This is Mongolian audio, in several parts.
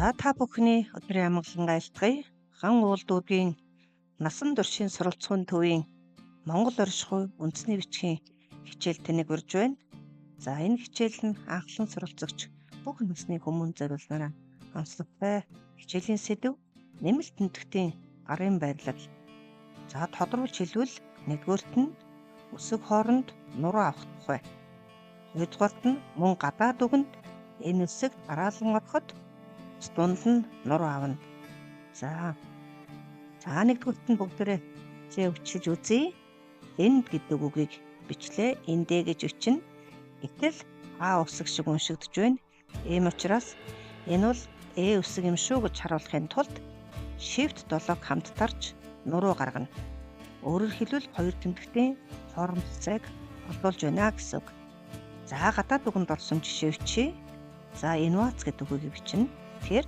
За та бүхний өдрийн амгалан айлтгая. Хан уул дүүргийн насан туршийн суралцахын төвийн Монгол оршихуй үндэсний бичгийн хичээл тэнэг урьж байна. За энэ хичээл нь анхлан суралцагч бүх насны хүмүүн зориулснараа онцлогтой хичээлийн сэдэв нэмэлт тэмдэгтийн гарын байрлал. За тодруулж хэлбэл нэгдүгээрт нь өсөг хооронд нуруу авах тухай. Хоёрдугаарт нь мөн гадаад үгэнд энэ үсэг дараалан ороход дунд нь нуруу авна. За. За нэгдүгээрт нь бүгдээрээ зэ өчөж үзье. Энд гэдэг үгийг бичлээ. Эндээ гэж өчнө. Гэтэл А үсэг шиг уншигдж байна. Ийм учраас энэ бол Э үсэг юм шүү гэж харуулахын тулд Shift 7-г хамт дарж нуруу гаргана. Өөрөөр хэлбэл хоёр тэмдэгтийн хоорондох зайг холбоолж байна гэсэн үг. За гадаад үгэнд орсон жишээ бичье. За инновац гэдэг үгийг бичнэ. Тэгэхээр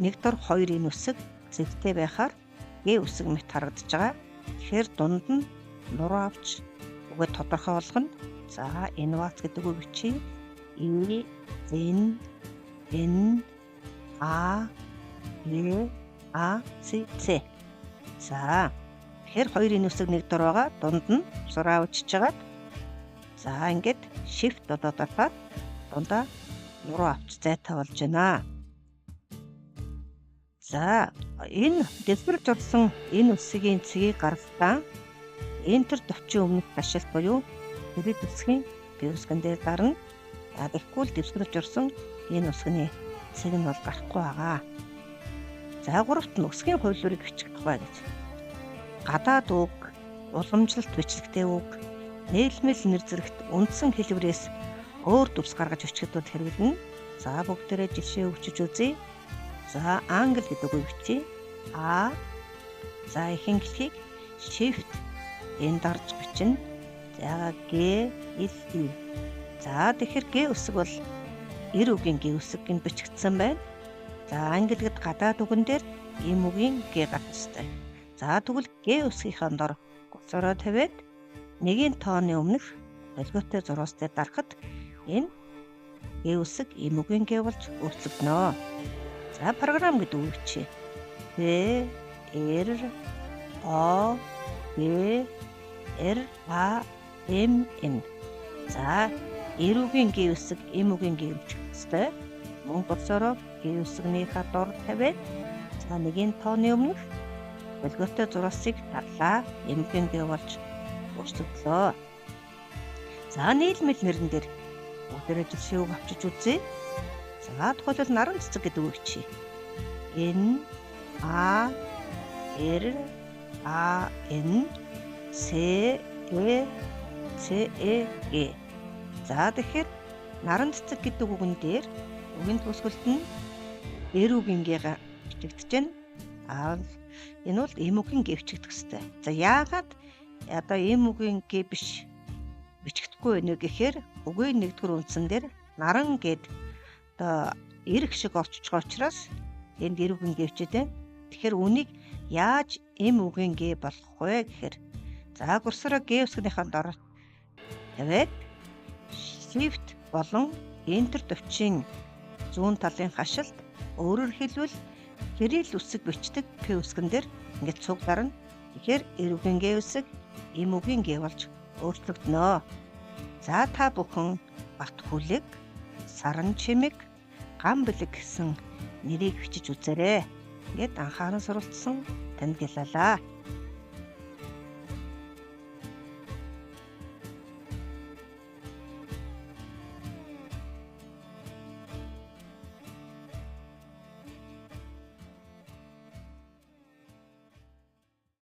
нэг дор хоёр энэ үсэг зэгтэй байхаар Г үсэг мэт харагдаж байгаа. Тэгэхээр дунд нь нуруу авч үгээ тодорхой болгоно. За инновац гэдэг үг бичье. И Н Н А Э А Ц Ц. За тэгэхээр хоёр энэ үсэг нэг дор байгаа. Дунд нь зураа авчиж хагаад за ингээд shift одоо дараад дундаа нуруу авч зайтай болж байна. За энэ дэлбэрж орсон энэ үсгийн цэгийг гаргахтаа Enter товчийн өмнөх ташилт буюу кирилл үсгийн П үсгэн дээр дарна. За тэгэхгүй л дэвсгэрж орсон энэ үсгний цэг нь бол гарахгүй байгаа. За гуравт нь үсгийн хувилбарыг бичих тухай гэж. Гадаад үг, уламжлалт бичлэгтэй үг, нийлмэл нэр зэрэгт үндсэн хэлбэрээс өөр дүрс гаргаж бичихэд бол хэрэглэнэ. За бүгдээрээ жишээ өгчөж үзье. За англи гэдэг үгийг бичье. А за ихэнхлэхийг shift энэ дарж бичнэ. За Г Л И. За тэгэхээр Г үсэг бол эр үгийн Г үсэг гэн бичигдсэн байна. За англид гадаад үгэн дээр им үгийн Г гарах ёстой. За тэгвэл Г үсгийнхээ дор гоцороо тавиад нэгийн тооны өмнөх долгиотой зураас дээр дарахад энэ Г үсэг им үгийн Г болж өөрчлөгдөнө. За програм гэдэг үг бичье. П Р О Г Р А М Н. За эр үгийн Г үсэг эм үгийн Г бичих ёстой. Мөн гоцороо Г үсгнийхаа дор тавиад за нэгийн тооны өмнөх долгиотой зураасыг дарлаа. Эм үгийн Г болж өөрчлөгдлөө. За нийлмэл нэрэн дээр бүгдээрээ жишээ үг авчиж үзье. За тухайлбал наран цэцэг гэдэг үг бичье. Н А Р А Н Ц Э Ц Э Г. За тэгэхээр наран цэцэг гэдэг үгэн дээр үгийн төгсгөлд нь эр үгийн г бичигдэж байна. Аа энэ бол эм үгийн г бичигдэх ёстой. За яагаад одоо эм үгийн г биш бичигдэхгүй байна вэ гэхээр үгийн нэгдүгээр үндсэн дээр наран гэд одоо эрг шиг орчиж байгаа учраас энд эр үгийн г бичээд байна. Тэгэхээр үнийг яаж эм үгийн г болгох вэ гэхээр за курсороо г үсгнийхээ дор тавиад shift болон enter товчийн зүүн талын хашилт өөрөөр хэлбэл кирилл үсэг бичдэг П үсгэн дээр ингээд цуг дарна. Тэгэхээр эр үгийн г үсэг эм үгийн г болж өөрчлөгдөнө. За та бүхэн бат хүлэг, саран чимэг, гам бэлэг гэсэн нэрийг бичиж үзээрэй. Ингээд анхааран суралцсан танд гялалаа.